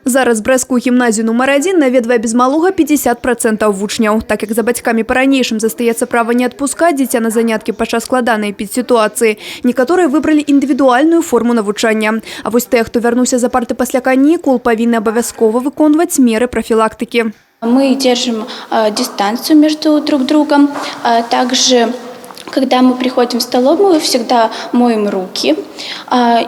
Зараз Брэсцкую гімназію нумар 1 наведвае без малога 50% вучняў. Так як за бацькамі па-ранейшым застаецца права не адпускаць дзіця на заняткі падчас складанай эпідсітуацыі, некаторыя выбралі індывідуальную форму навучання. А вось тыя, хто вярнуўся за парты пасля канікул, павінны абавязкова выконваць меры прафілактыкі. Мы держим дистанцию между друг другом. Также, когда мы приходим в столовую, всегда моем руки.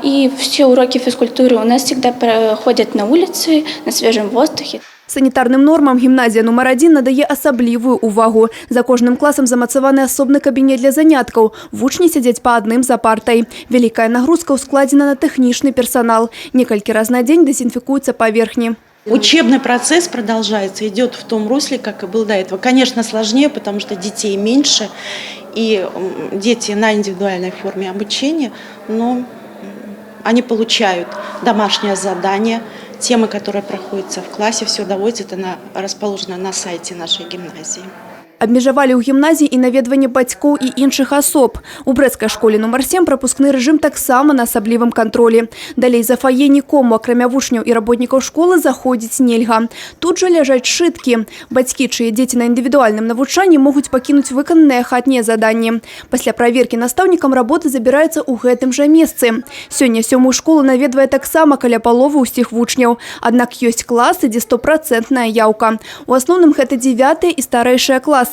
И все уроки физкультуры у нас всегда проходят на улице, на свежем воздухе. Санітарным нормам гімназія нумар 1 надае асаблівую увагу. За кожным класам замацаваны асобны кабінет для заняткаў. Вучні сядзяць па адным за партай. Вялікая нагрузка ўскладзена на тэхнічны персанал. Некалькі раз на дзень дэзінфікуюцца паверхні. Учебный процесс продолжается, идет в том русле, как и был до этого. Конечно, сложнее, потому что детей меньше, и дети на индивидуальной форме обучения, но они получают домашнее задание, темы, которые проходятся в классе, все доводится, это расположено на сайте нашей гимназии. Абмежавалі ў гімназіі і наведванне бацькоў і іншых асоб. У Брэсцкай школе нумар 7 прапускны рэжым таксама на асаблівым кантролі. Далей за фае нікому, акрамя вучняў і работнікаў школы, заходзіць нельга. Тут жа ляжаць сшыткі. Бацькі, чые дзеці на індывідуальным навучанні, могуць пакінуць выкананыя хатнія заданні. Пасля праверкі настаўнікам работы забіраюцца ў гэтым жа месцы. Сёння сёмую школу наведвае таксама каля паловы ўсіх вучняў. Аднак ёсць класы, дзе стопрацэнтная яўка. У асноўным гэта дзевятыя і старэйшыя класы.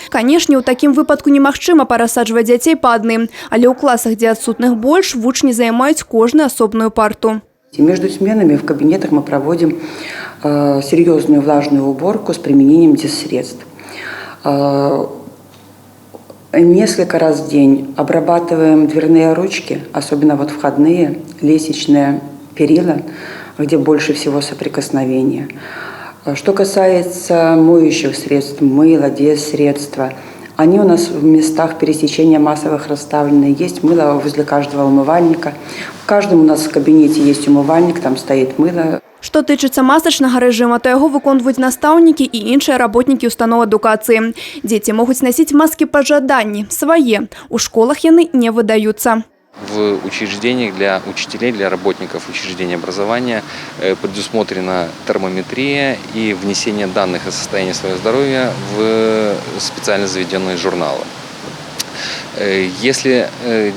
Канешне, у такім выпадку немагчыма парасаджваць дзяцей па адным, але ў класах, дзе адсутных больш, вучні займаюць кожны асобную парту. И между сменами в кабинетах мы проводим серьезную влажную уборку с применением дезсредств. Несколько раз в день обрабатываем дверные ручки, особенно вот входные, лестничные перила, где больше всего соприкосновения. Что касается моющих средств, мыла, дезсредства, они у нас в местах пересечения массовых расставлены. Есть мыло возле каждого умывальника. В каждом у нас в кабинете есть умывальник, там стоит мыло. Што тычыцца масачнага рэжыма, то яго выконваюць настаўнікі і іншыя работнікі устаноў адукацыі. Дзеці могуць насіць маскі па жаданні, свае. У школах яны не выдаюцца. В учреждениях для учителей, для работников учреждений образования предусмотрена термометрия и внесение данных о состоянии своего здоровья в специально заведенные журналы. Если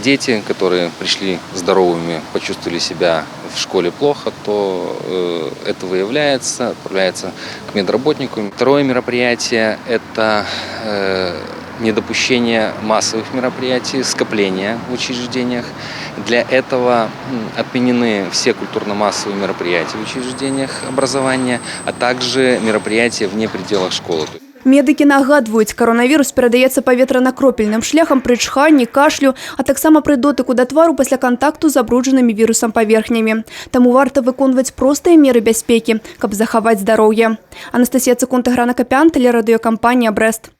дети, которые пришли здоровыми, почувствовали себя в школе плохо, то это выявляется, отправляется к медработнику. Второе мероприятие – это недопущение массовых мероприятий, скопления в учреждениях. Для этого отменены все культурно-массовые мероприятия в учреждениях образования, а также мероприятия вне пределах школы. Медыкі нагадваюць, каронавірус перадаецца паветрана-кропельным шляхам пры чханні, кашлю, а таксама пры дотыку да твару пасля кантакту з забруджанымі вірусам паверхнямі. Таму варта выконваць простыя меры бяспекі, каб захаваць здароўе. Анастасія Цыкун, Тыгран Акапян, тэлерадыёкампанія «Брэст».